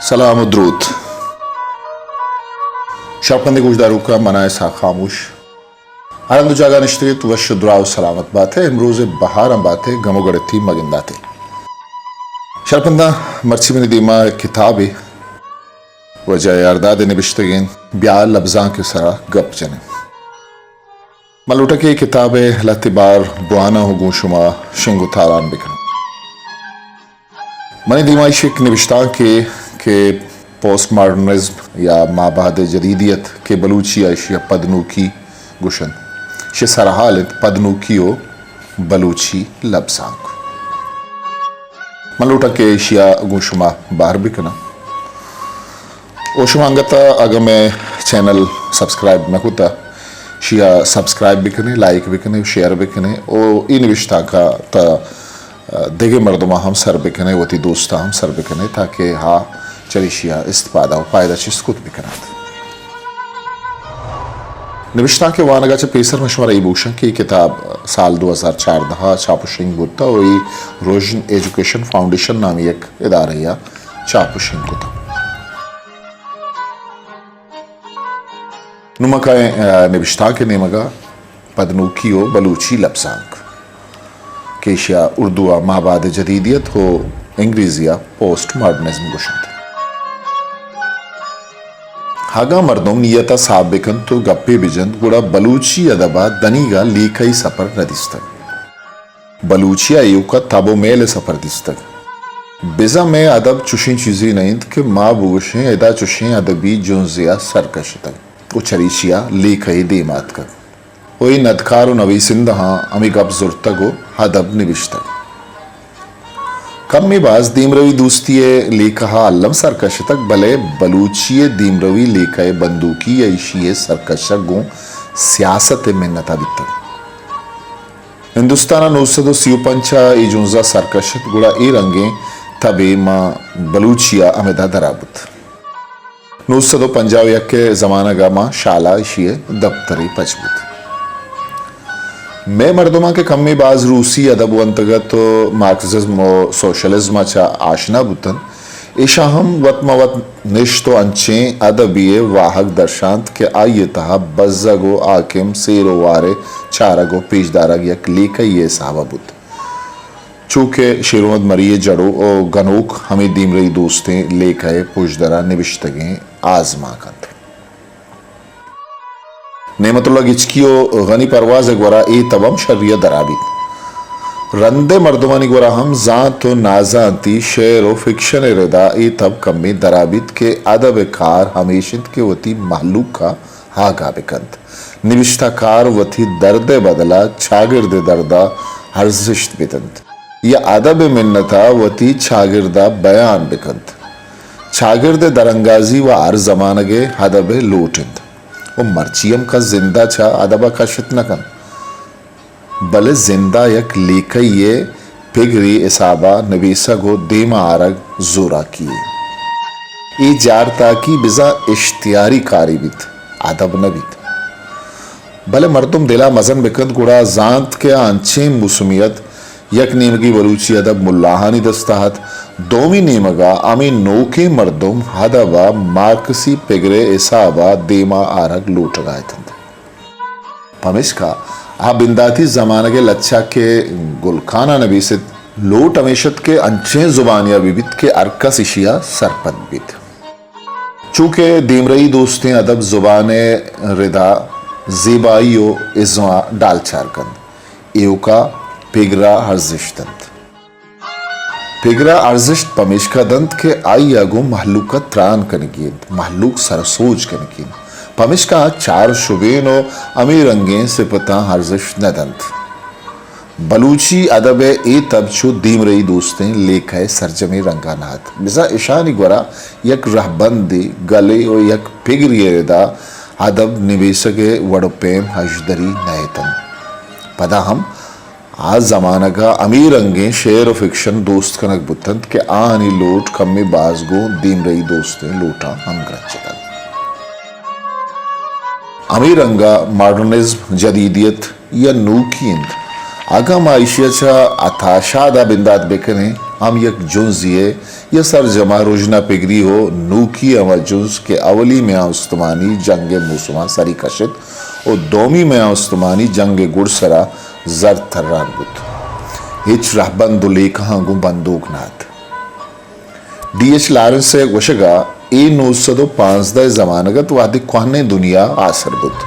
سلام و دروت۔ شرپندیں گوشداروکاں، من آں اسحاق خاموش۔ ہر ہند و جاگہ نشتگ ات، وش و دراہ و سلامت بات ئے، امروز بہاراں بات ئے، گم و گڑتی مگندات ئے۔ شرپنداں، مرچی منی دیما یک کتابے واجہ یارداد ء نبشتگیں، بیا لبزانک ء سرا گپ جنیں۔ من لوٹاں کہ اے کتاب ء لہتے بار بواناں و گوں شما شنگ و تالان بکناں۔ منی دیما ایش یک نبشتانکے کہ پوسٹ ماڈرنزم یا مابعد جدیدیت کہ بلوچی ء ایشی ء پدنوکی گوشنت، ایشی ء سرحال انت پدنوکی و بلوچی لبزانک۔ من لوٹاں کہ ایشی ء گوں شما بہر بکناں۔ او شما انگت ء اگاں مئے چینل سبسکرائب نہ کتہ، ایشی ء سبسکرائب بکنے، لائک بکنے، شیئر بکنے، او اے نبشتانک ء تا دگہ مردماں ہم سر بکنے، وتی دوستاں ہم سر بکنے، تاکہ آ چریشی ء استفادہ و فائدہ چست کت بکنات۔ نبشتانک ء وانگ ء چہ پیسر من شمارا اے بگوشاں کہ اے کتاب سال دو ہزار چاردہ ء چاپ و شنگ بوتہ و اے روژن ایجوکیشن فاؤنڈیشن نامی یک ادارہ ء چاپ و شنگ کتہ۔ نوں ما کائیں، آ، نبشتانک ء نیمگ ء پدنوکی و بلوچی لبزانک کہ ایشی ء اردو ء مابعد جدیدیت و انگریزی ء پوسٹ ماڈرنزم گوشنت۔ اگاں مردم نیت ء ساپ بکنت و گپے بجنت، گڑا بلوچی ادب ء دنیگا لیکہی سپر ندیستگ۔ بلوچی ء ایوک ء تب و میل ء سپر دیستگ۔ بزاں مئے ادب چشیں چیزے نہ انت کہ ما بگوشیں ادا چشیں ادبی جنزے ء سر کشتگ و چریشی ء لیکہے دیم ء اتکگ و اے ندکار و نویسندہاں ہمے گپ زرتگ و ادب نبشتگ۔ کمے باز دیمروی دوستی ء لیکہ ء الم سر کشتگ، بلے بلوچی ء دیمروی لیکہ ء بندوکی ء ایشی ء سرکشگ گوں سیاست ء منت ء بیتگ۔ ہندوستان ء نو سد و سی و پنچ ء اے جنز ء سر کشت، گڑا اے رنگیں تبے ماں بلوچی ء ہمدا درا بوت۔ نو سد و پنجاہ و یک ء زمانگ ء ماں شالا ایشی ء دپترے پچ بوت۔ مئے مردماں کہ کمے باز روسی ادب ونتگ ات و مارکسزم و سوشلزم ء چہ آشنا بوتنت، ایشاں ہم وت ماں وت نشت و انچیں ادبی ء واہگ درشانت کہ آئی ء تہا بزگ و حاکم، سیر و وار ء چارگ و پیشدارگ یک لیکہی ء حساب ء بوت۔ چو کہ شیرمحمد مری ء جڑو و گنوک ہمے دیمرئی دوستیں لیکہ ء پژدر ء نبشتگیں آزمانک انت۔ نعمت اللہ گچکی و غنی پرواز ء گورا اے تب ہم شری ء درا بیت۔ رند ء مردمانی گورا ہم زانت و نازانتی شعر و فکشن ء ردا اے تب کمے درا بیت کہ ادب ء کار ہمیش انت کہ وتی مہلوک ء آگاہ بہ کنت۔ نبشتہ کار وتی درد ء بدل ء چاگرد ء درد ء ارزشت بہ دنت یا ادب ء منت ء وتی چاگرد ء بیان بہ کنت۔ چاگرد ء درانگازی و ہر زمانگ ء ادب ء لوٹ انت و مرچی ہم کس زند ء چہ ادب ء کشت نہ کنت، بلے زند ء یک لیکہی ء پگری حساب ء نبیسگ و دیم ء آرگ زوراکی یے۔ اے جارتاکی بزاں اشتہاری کارے بیت، ادب نہ بیت۔ بلے مردم دل ء مزن بہ کنت، گڑا زانت کہ آ انچیں موسمیت یک نیمگے بلوچی ادب ملاہانی دست ء ات، دومی نیمگ ء ہمے نوکیں مردم ادب ء مارکسی پگر ء حساب ء دیم ء آرگ لوٹگ ء اتنت۔ پمیشکا آ بنداتی زمانگ ء لچہ کہ گل خان ء نبیست، لوٹ ہمیش ات کہ انچیں زبانے ء بہ بیت کہ ہر کس ایشی ء سرپد بیت۔ چونکہ دیمرئی دوستیں ادب زبان ء ردا زیبائی و ازم ء ڈالچار کنت، ایوکا پگر ء ارزشت انت۔ پگر ء ارزشت پمیشکا دنت کہ آئی ء گوں مہلوک ء تران کنگی انت، مہلوک سر ء سوج کنگی انت، پمیشکا آ چار شبین و ہمے رنگیں سپتاں ارزشت نہ دنت۔ بلوچی ادب ء اے تب چو دیمرئی دوستیں لیکہ ء سرجمیں رنگ ء نہ ات، بزاں اشانی گورا یک رہبندے، گلے و یک پگری ء ردا ادب نبیسگ ء وڑ و پیم ہژدری نہ اتنت۔ پدا ہم آ زمانگ ء ہمے رنگیں شعر و فکشن دوست کنگ بوتنت کہ آہانی لوٹ کمے باز گوں دیمرئی دوستیں لوٹاں ہمگرنچ اتنت۔ ہمے رنگ ء ماڈرنزم، جدیدیت یا نوکی انت۔ اگاں ما ایشی ء چہ عطا شاد ء بندات بہ کنیں، ہم یک جنزی ء یا سرجما رژنا پگری و نوکی ہما جنز کہ اولی میان استمانی جنگ ء موسما سری کشت و دومی میان استمانی جنگ ء گڈسرا زرد تران بوت۔ ہچ رہبند و لیکہاں گوں بندوک نہ ات۔ ڈی ایچ لارنس ء گوشگا اے نو سد و پانزدہ ء زمانگ ات وہدے کوہنیں دنیا آسر بوت۔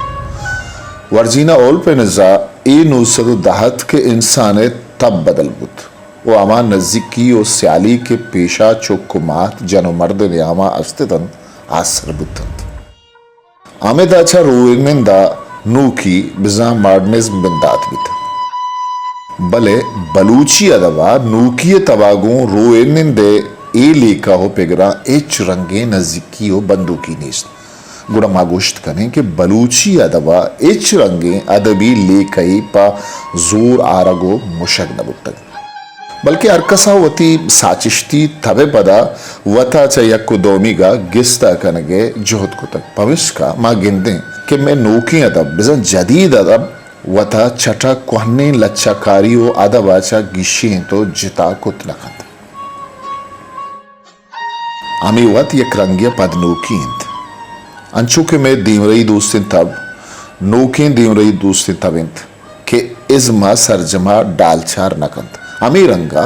ورجینا اولپنزا اے نو سد و دہ ات کہ انسان ء تب بدل بوت و ہما نزیکی و سیالی کہ پیشا چک و مات جن و مرد نیاما است اتنت، آسر بوتنت۔ ہمدا چہ روئے نندا نوکی بزاں ماڈرنزم بندات بیت۔ بلے بلوچی ادبا نوکی ء تبا گوں روئے نندے اے لیکہ و پگراں ہچ رنگیں نزیکی و بندوکی نیست۔ گڑا ما گوشت کنیں کہ بلوچی ادبا ہچ رنگیں ادبی لیکہے پہ زور آرگ و مشگ نہ بوتگ۔ بلکیں ہرکسا وتی ساچشتی تب ء پدا وتا چہ یک و دومیگا گستا کنگ ء جہد کتگ۔ پمشکا ما گندیں کہ مئے نوکیں ادب، بزاں جدید ادب، وتا چٹا کوہنیں لچہ کاری و ادبا چہ گیشینت و جتا کت نہ کنت۔ ہمے وت یک رنگے ء پدنوکی انت۔ انچو کہ مئے دیمرئی دوستیں تب نوکیں دیمرئی دوستیں تب انت کہ ازم ء سرجم ء ڈالچار نہ کنت، ہمے رنگ ء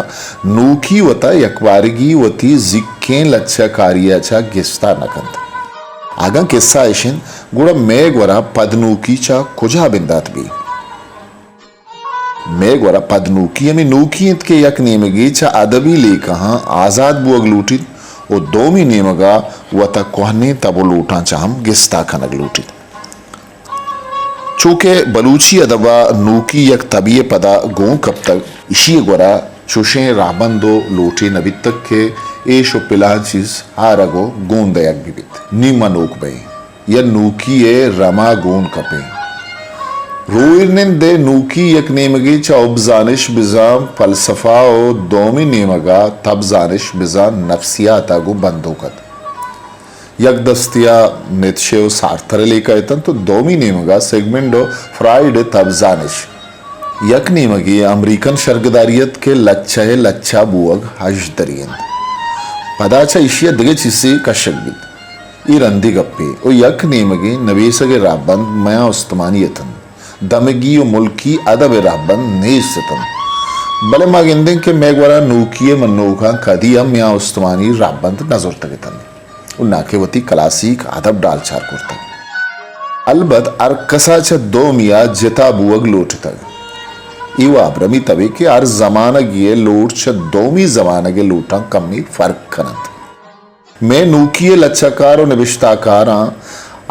نوکی وت ء یکبارگی وتی زیکیں لچہ کاری ء چہ گستا نہ کنت۔ اگاں کسہ اش انت، گڑا مئے گورا پدنوکی چہ کجا بندات بی؟ مئے گورا پدنوکی ہمے نوکی انت کہ یک نیمگے چہ ادبی لیکہاں آزاد بوگ لوٹیت و دومی نیمگا وتا کوہنیں تب و لوٹاں چہ ہم گستا کنگ لوٹیت۔ چو کہ بلوچی ادبا نوکی یک تبی ء پدا گون کپتگ، اشی ء گورا چوشیں رہبند و لوٹے نہ بیتگ کہ ایش و پلان چیز آرگ و گون دئیگ بہ بیت۔ نی ما نوک بئیں۔ یا نوکی ء رما گون کپیں۔ روئے نند ء نوکی یک نیمگے چہ ابزانش بزاں فلسفہ و دومی نیمگا تبزانش بزاں نفسیات ء گوں بندوک ات۔ یک دستیا نیتشے و سارتر ء لیکہ اتنت و دومی نیمگا سیگمنڈ و فرائیڈ ء تبزانش۔ یک نیمگے امریکن شرگداری ات کہ لچہ ء لچہ بوگ ہژدری انت۔ پدا چہ ایشی ء دگہ چیزے کشگ بیت۔ اے رندی گپے و یک نیمگے نبیسگ ء رہبند میاں استمانی اتنت۔ دمگی و ملکی ادب ء رہبند نیست اتنت۔ بلے ما گندیں کہ مئے گورا نوکی ء منوکاں کدی ہم میاں استمانی رہبند نہ زرتگ اتنت و ناکہ وتی کلاسیک ادب ڈالچار کرتگ۔ البت ہر کسا چہ دومیا جتا بوگ لوٹتگ۔ اے و ابرمی تبے کہ ہر زمانگے ء لوٹ چہ دومی زمانگ ء لوٹاں کمے فرق کننت۔ مئے نوکی ء لچہ کار و نبشتہ کاراں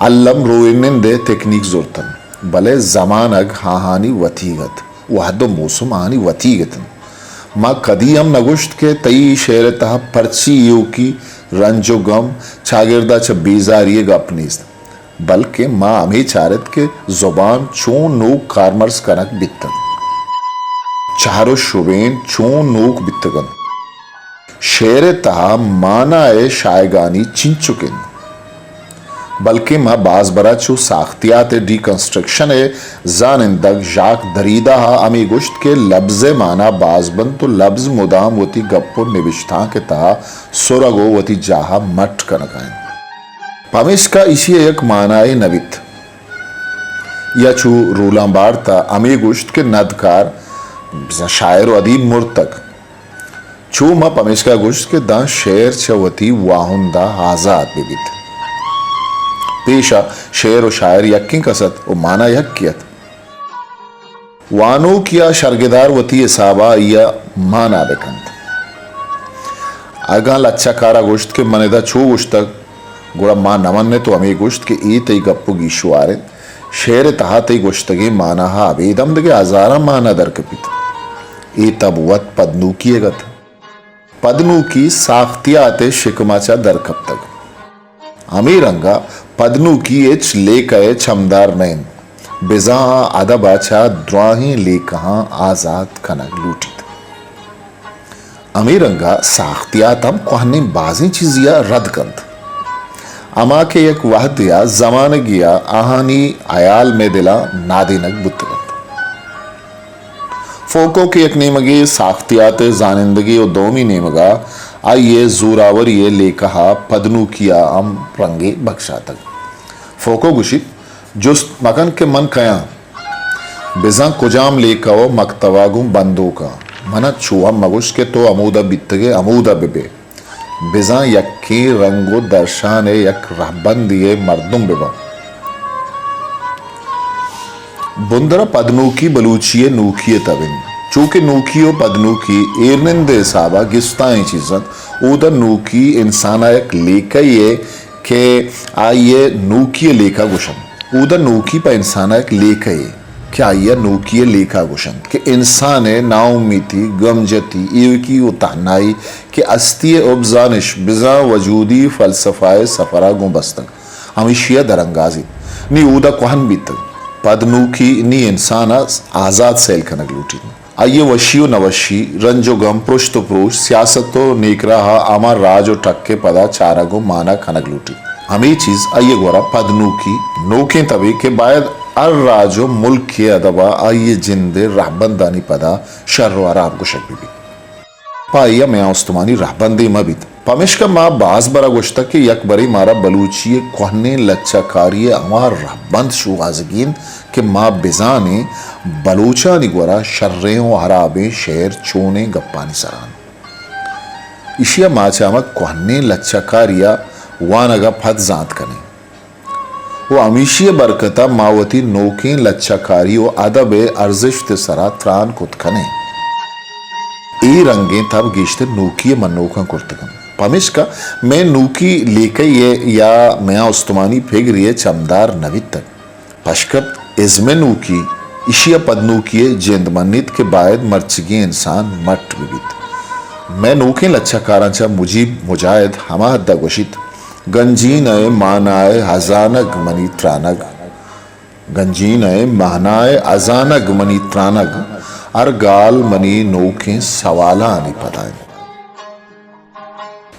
الم روئے نند ء تکنیک زرتن، بلے زمانگ آہانی وتیگ ات، وہد و موسم آہانی وتیگ اتنت۔ ما کدی ہم نہ گوشت کہ تئی شعر ء تہا پرچی ایوکی رنج و گم، چاگردا چہ بیزاری ء گپ نیست، بلکیں ما ہمے چارت کہ زبان چون نوک کارمرز کنگ بیتگ، چہر و شبین چون نوک بیتگ انت۔ شعر ء تہا مانا ء شاہگانی چنچک انت، بلکیں ما باز برا چو ساختیات ء ڈی کنسٹرکشن ء زانندگ ژاک دریدا ء ہمے گوشت کہ لبز ء مانا باز بنت و لبز مدام وتی گپ و نبشتانک ء تہا سرگ و وتی جاہ ء مٹ کنگا انت۔ پمیشکا ایشی ء یک مانائے نہ بیت۔ یا چو رولاں بارت ء ہمے گوشت کہ ندکار بزاں شاعر و ادیب مرتگ۔ چو ما پمیشکا گوشت کہ داں شعر چہ وتی واہند ء آزات بہ بیت۔ پیش ء شعر و شاعر یکیں کس ات و مانا یکے ات۔ وانوک یا شرگدار وتی حساب ء آئی ء مانا بہ کنت۔ اگاں لچہ کار ء گوشت کہ من ادا چو گوشتگ، گڑا ما نہ من ات و ہمے گوشت کہ اے تئی گپ و گیشوار انت۔ شعر ء تہا تئی گوشتگیں مانا ء ابید ہم دگہ ہزاراں مانا در کپیت۔ اے تب وت پدنوکی ئیگ ات۔ پدنوکی ساختیات ء شکم ء چہ در کپتگ۔ ہمے رنگ ء پدنوکی ہچ لیکہ ء چمدار نہ انت، بزاں آ ادب ء چہ دراہیں لیکہاں آزات کنگ لوٹیت۔ ہمے رنگ ء ساختیات ہم کوہنیں بازیں چیزے ء رد کنت، ہما کہ یک وہدے ء زمانگے ء آہانی ہیال مئے دل ء نادینگ بوتگ انت۔ فوکو کہ یک نیمگے ساختیات ءِ زانندگے ءُ دومی نیمگ ءَ آئی ءِ زوراوری ءِ لیکہ ءَ پدنوکی ءَ ہم رنگے بکشاتگ۔ فوکو گوشیت، جست مکن کہ من کئے آں، بزاں کجام لیکہ ءُ مکتب ءَ گوں بندوک آں۔ من ءَ چو ہم مگوش کہ تو ہمودا بیتگ ئے، ہمودا بہ بئے۔ بزاں یکیں رنگ ءُ درشان ءِ یک رہبندے ءِ مردم بہ باں۔ بندر ءَ پدنوکی بلوچی ءِ نوکی ءِ تب انت۔ چو کہ نوکی ءُ پدنوکی ایرنند ءِ حساب ءَ گستائیں چیز انت، اودا نوکی انسان ءَ یک لیکہ یے کہ آئی ءَ نوکی ءِ لیکہ گوش انت۔ اودا نوکی پہ انسان ءَ یک لیکہ یے کہ آئی ءَ نوکی ءِ لیکہ گوش انت کہ انسان ءِ ناامیتی، گمجتی، ایوکی ءُ تہنائی کہ ہستی ءِ ابزانش بزاں وجودی فلسفہ ءِ سفر ءَ گوں بستگ، ہمیشی ءَ درانگازیت۔ نی اودا کوہن بیتگ۔ پدنوکی نی انسان ءَ آزات سیل کنگ لوٹیت۔ آئی ءِ وشی ءُ نوشی، رنج ءُ گم، پرشت ءُ پروش، سیاست ءُ نیکراہ ءَ ہما راج ءُ ٹک ءِ پدا چارگ ءُ مانا کنگ لوٹیت۔ ہمے چیز آئی ءِ گورا پدنوکی نوکیں تبے کہ باید ہر راج ءُ ملکے ءِ ادب ءَ آئی ءِ جند ءِ رہبندانی پدا شر ءُ ہراب گوشگ بہ بیت۔ پہ آئی ءَ میان استمانی رہبندے مہ بیت۔ پمیشکا ما باز برا گوشتگ کہ یک برے مارا بلوچی ءِ کوہنیں لچہ کاری ءِ ہما رہبند شوہازگی انت کہ ما بزانیں بلوچانی گورا شریں ءُ ہرابیں شعر چونیں گپانی سرا انت۔ ایشی ءَ ما چہ ہما کوہنیں لچہ کاری ءَ وانگ ءَ پد زانت کنیں۔ ءُ ہمیشی ءِ برکت ءَ ما وتی نوکیں لچہ کاری ءُ ادب ءِ ارزشت ءِ سرا تران کت کنیں۔ اے رنگیں تب گیشتر نوکی ءِ منوکاں کرتگ انت۔ پمیشکا مئے نوکی لیکہ یے یا میان استمانی پگرے ءِ چمدار نہ بیتگ۔ پشکپت ازم ءِ نوکی، ایشی ءَ پدنوکی ءِ جند منیت کہ باید مرچیگیں انسان مٹ بہ بیت۔ مئے نوکیں لچہ کاراں چہ مجیب مجاہد ہما حد ءَ گوشیت، گنجینہ ءِ مانا ءِ ہزانگ منی ترانگ۔ گنجینہ ءِ مانا ءِ ہزانگ منی ترانگ۔ ہر گال منی نوکیں سوالانی پدا انت۔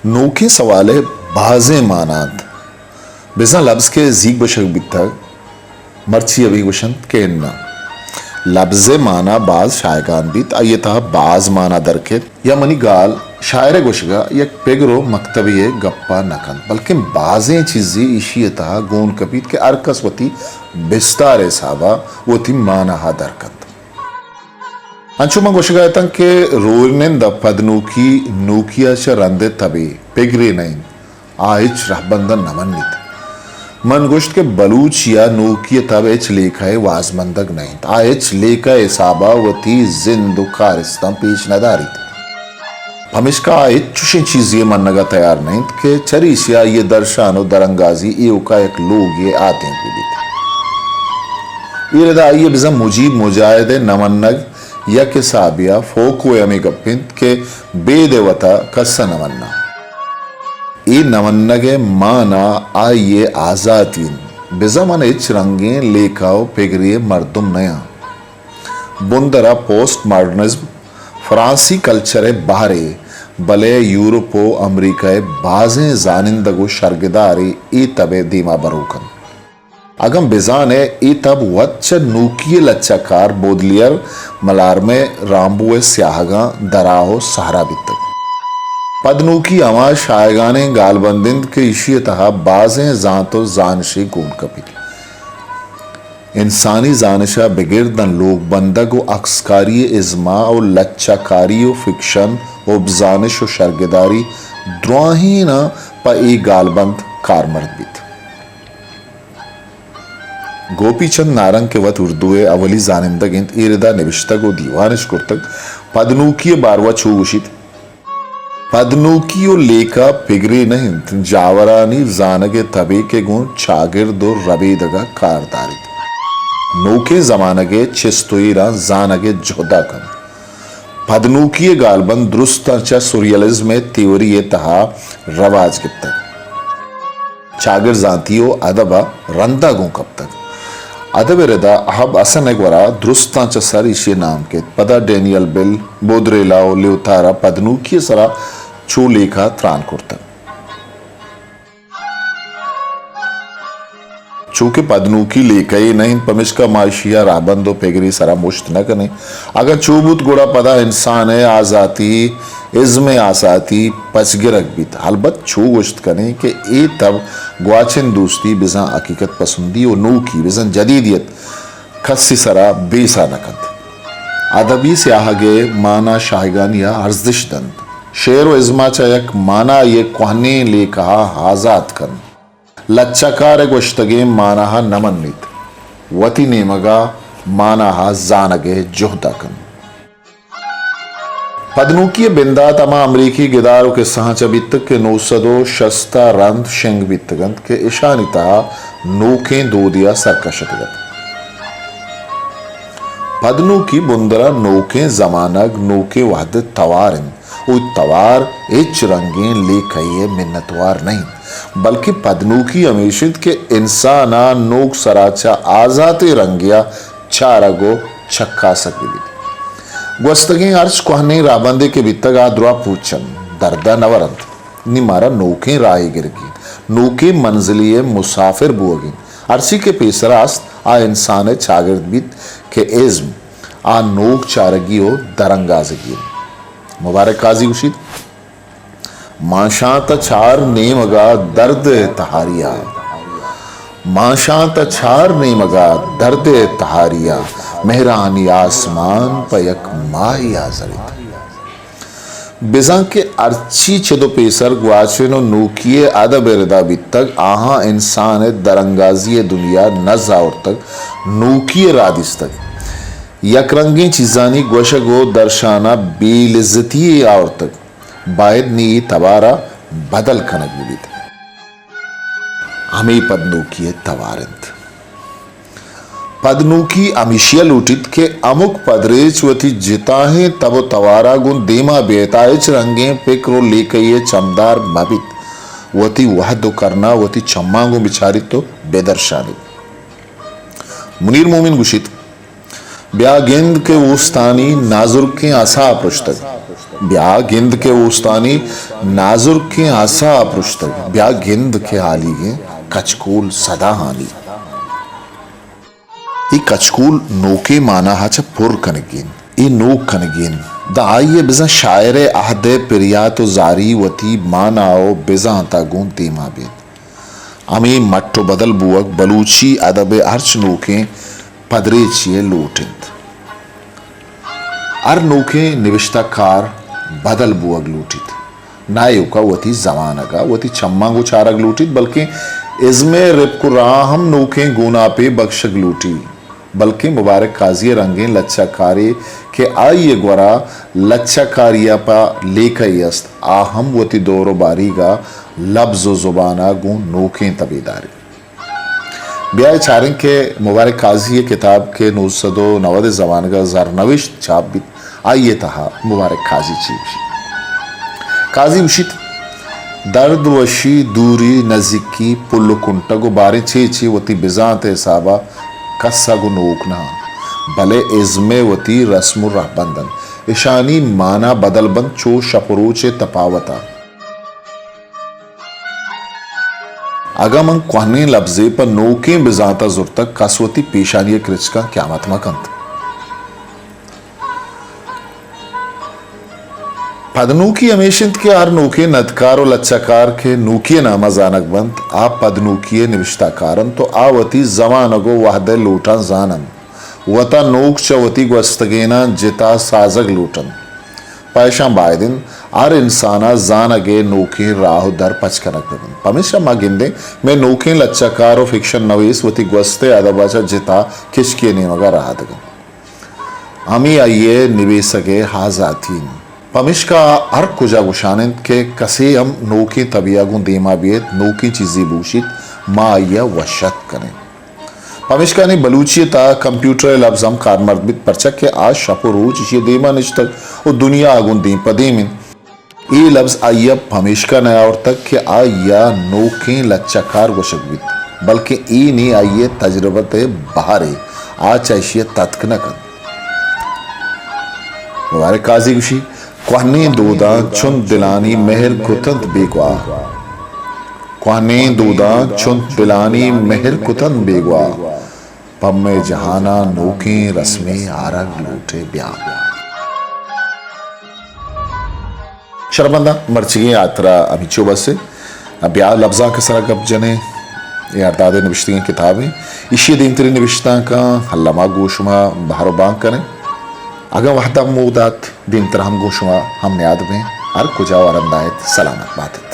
نوکیں سوال ءِ بازیں مانا انت۔ بزاں لبز کہ زیگ گوشگ بیتگ، مرچی ابھی گوشنت کہ اناں۔ لبز ءِ مانا باز شایگان بیت، آئی ءِ تہا باز مانا در کیت۔ یا منی گال شاعر ءِ گوشگ ءَ یک پگر ءُ مکتبے ءِ گپ ءَ نہ کنت، بلکیں بازیں چیزے ایشی ءِ تہا گون کپیت کہ ہر کس وتی بستار ءِ حساب ءَ وتی مانا ءَ در کنت۔ انچو من گوشگ ءَ اتاں کہ روئرنند ءَ پدنوکی نوکی ءَ چہ رند ءِ تبے پگرے نہ انت۔ آ ہچ رہبند ءَ نہ منیت۔ من گوشت کہ بلوچی ءَ نوکی ءِ تب ہچ لیکہ ءِ وازمندگ نہ انت۔ آ ہچ لیکہ ءِ حساب ءَ وتی زند ءُ کارستاں پیش نہ داریت۔ پمیشکا آ ہچ چوشیں چیزے ءِ منگ ءَ تیار نہ انت کہ چریشی ءَ آئی ءِ درشان ءُ درانگازی ایوک ءَ یک لوگے ءِ آتینک بہ بیت۔ اے رد ءَ آئی ءِ بزاں مجیب مجاہد ءِ نہ منگ یک حسابے ءَ فوکو ءِ ہمے گپ انت کہ بید ءِ وت ءَ کس ءَ نہ مناں۔ اے نہ منگ ءِ مانا آئی ءِ آزاتی انت۔ بزاں من ہچ رنگیں لیکہ ءُ پگرے ءِ مردم نہ آں۔ بندر ءَ پوسٹ ماڈرنزم فرانسی کلچر ءِ بہرے، بلے یورپ ءُ امریکہ ءِ بازیں زانندگ ءُ شرگدارے اے تب ءِ دیما بروک انت۔ اگاں بزان ئے، اے تب وت چہ نوکی ءِ لچہ کار بودلیر، ملارمے، رامبو ءِ سیاہگاں درا ءُ سہرا بیتگ۔ پد نوکی ہما شاہگانیں گالبند انت کہ ایشی ءِ تہا بازیں زانت ءُ زانشے گون کپیت۔ انسانی زانش ءَ بگر داں لوگ بندگ ءُ عکسکاری ءِ ازما ءُ لچہ کاری ءُ فکشن ءُ بزانش ءُ شرگداری دراہیناں پہ اے گالبند کارمرد بیت۔ گوپی چند نارنگ کہ وت اردو ءِ اولی زانندگ انت، اے ردا نبشتگ ءُ دیوان اش کرتگ، پدنوکی ءِ باروا چو گوشیت، پدنوکی ءُ لیکہ پگرے نہ انت، جاورانی زانگ ءِ تبے کہ گوں چاگرد ءُ ربیدگ ءَ کار داریت۔ نوکیں زمانگ ءِ چست ءُ ایراں زانگ ءِ جہد ءَ کنت۔ پدنوکی ءِ گالبند درستاں چہ سوریلزم ءِ تیوری ءِ تہا رواج گپتگ۔ چاگرد زانتی ءُ ادب ءَ رندا گون کپتگ۔ ادب ءِ ردا احب حسن ءِ گورا درستاں چہ سر ایشی ءِ نام کیت۔ پدا ڈینیل بل، بودریلا ءُ لیوتار ءَ پدنوکی ءِ سرا چو لیکہ تران کرتگ۔ چوکہ پدنوکی لیکہ یے نہ انت، پمیشکا ما اشی ء رہبند و پگری سرا مشت نہ کنیں۔ اگاں چو بوت گڑا پدا انسان ء آزاتی، ازم ء آزاتی پچ گرگ بیت۔ البت چو گوشت کنیں کہ اے تب گواچن دوستی بزاں حقیقت پسندی و نوکی بزاں جدیدیت کسی سرا بیسا نہ کنت۔ ادبی سیاہگ ء مانا شاہگانی ء ارزش دنت۔ شعر و ازما چہ یک مانا یے کوہنیں لیکہ ء آزات کنت۔ لچہ کار ء گوشتگیں مانا ء نہ منیت، وتی نیمگ ء مانا ء زانگ ء جہد ء کنت۔ پدنوکی ء بندات ہما امریکی گدار و کسہاں چہ بیتگ کہ نو سد و شست ء رند شنگ بیتگ انت کہ اشانی تہا نوکیں دودے ء سر کشتگ ات۔ پدنوکی بندر ء نوکیں زمانگ، نوکیں وہد ء توار انت۔ و توار ہچ رنگیں لیکہ ء منتوار نہ انت، بلکیں پدنوکی ہمیش انت کہ انسان ء نوک سرا چہ آزاتیں رنگے ء چارگ و چکاسگ بہ بیت۔ گوستگیں ہرچ کوہنیں رہبندے کہ بیتگ، آ دراہ پوچ انت، درد ء نہ ورنت۔ نی مارا نوکیں راہے گرگی انت، نوکیں منزلے ء مسافر بوگی انت۔ ہرچی کہ پیسرا است، آ انسان ء چاگرد بیت کہ ازم آ نوک چارگی و درانگازگی انت۔ مبارک قاضی گوشیت، مانشانت چار نیمگا درد تہاریا، مانشانت چار نیمگا درد تہاریا، مہرانی آسمان پہ یک ماہی آزریت۔ بزاں کہ ہرچی چد و پیسر گواچن و نوکی ء ادب ء ردا بیتگ، آہاں انسان ء درانگازی ء دنیا نز آورتگ، نوکی ء راہ دیستگ۔ یک رنگیں چیزانی گوشگ و درشان ء بے لذتی یے آورتگ۔ باید نی اے توار ء بدل کنگ بہ بیت۔ ہمے پدنوکی ء توار انت۔ پدنوکی ہمیشی ء لوٹیت کہ ہمک پدریچ وتی جتاہیں تب و توار ء گوں دیما بیت، آ ہچ رنگیں پکر و لیکہ یے ء چمدار مہ بیت، وتی وہد و کرنا وتی چماں گوں بچاریت و بدرشانیت۔ منیر مومن گوشیت، بیا گند کہ اوستانی نازرکیں آسا پرشتگ۔ بیا گند کہ اوستانی نازرکیں آسا پرشتگ۔ بیا گند کہ ہالیگیں کچکول سداہانی۔ اے کچکول نوکیں مانا ء چہ پر کنگی انت۔ اے نوک کنگی انت۔ داں آئی ء بزاں شاعر ء عہد ء پریات و زاری وتی مانا و بزانت ء گوں دیما بیت۔ ہمے مٹ و بدل بوگ بلوچی ادب ء ہرچ نوکیں پدریچے ء لوٹ انت۔ ہر نوکیں نبشتہ کار بدل بوگ لوٹیت۔ نہ ایوکا وتی زمانگ ء وتی چماں گوں چارگ لوٹیت، بلکیں ازم ء رپک و راہ ہم نوکیں گوناپے بکشگ لوٹی۔ بلکیں مبارک قاضی ء رنگیں لچہ کارے کہ آئی ء گورا لچہ کاری ء پہ لیکہ یے است، آ ہم وتی دور و باریگ ء لبز و زبان ء گوں نوکیں تبے داریت۔ بیا چاریں کہ مبارک قاضی ء کتاب کہ نو سد و نود ء زمانگ ء زرنوشت چاپ بیت، آئی ء تہا مبارک قاضی چی گوشیت؟ قاضی گوشیت، درد، وشی، دوری، نزیکی، پل و کنٹگ و باریں چے چے وتی بزانت ء حساب ء کس ء گوں نوک نہ انت، بلے ازم ء وتی رسم و رہبند انت۔ اشانی مانا بدل بنت چو شپ و روچ ء تپاوت ء۔ اگاں من کوہنیں لبزے پہ نوکیں بزانت ء زرتگ، کس وتی پیشانی ء کرچکاں قیامت مہ کنت۔ پدنوکی ہمیش انت کہ ہر نوکیں ندکار و لچہ کار کہ نوکی ء نام ء زانگ بنت، آ پدنوکی ء نبشتہ کار انت و آ وتی زمانگ و وہد ء لوٹاں زان انت۔ وتا نوک چہ وتی گوستگیناں جتا سازگ لوٹ انت۔ پہ اشاں باید انت ہر انسان ء زانگ ء نوکیں راہ و در پچ کنگ بہ بنت۔ پمیشا ما گندیں مئے نوکیں لچہ کار و فکشن نویس وتی گوست ء ادب ء چہ جتا کشکی ء نیمگ ء رہادگ انت۔ ہمے آئی ء نبیسگ ء آزاتی انت۔ پمیشکا ہر کجا گوشان انت کہ کسے ہم نوکیں تبے ء گوں دیما بیت، نوکیں چیزے بگوشیت، ما آئی ء وش اتک کنیں۔ پمیشکا نی بلوچی ء تہا کمپیوٹر ء لبز ہم کارمرد بیت، پرچا کہ آ شپ و روچ ایشی ء دیما نشتگ و دنیا ء گوں دیم پہ دیم انت۔ اے لبز آئی ء پمیشکا نیاورتگ کہ آئی ء نوکیں لچہ کار گوشگ بیت، بلکیں اے نی آئی ء تجربت ء بہرے، آ چہ ایشی ء تتک نہ کنت۔ مبارک قاضی گوشی، کوہنیں دوداں چنت دلانی مہر کتنت بیگواہ۔ کوہنیں دوداں چنت پلانی مہر کتنت بیگواہ، پہ مئے جہان ءَ نوکیں رسمے آرگ لوٹئے بیا۔ شرپمنداں، مرچیگیں ہاترا ہمینچو بس اِنت۔ بیا لبزانک ءِ سرا گپ جنیں۔ اے ہرداد ءِ نبشتگیں کتابے۔ ایشی ءِ دیمتریں نبشتانکاں الما گوں شما بہر ءُ بانگ کنیں۔ اگاں وہد ءَ موہ دات، دیمتر ہم گوں شما ہم نیاد بیں۔ ہر کجا ءُ ہر ہند ءَ ات، سلامت بات ات۔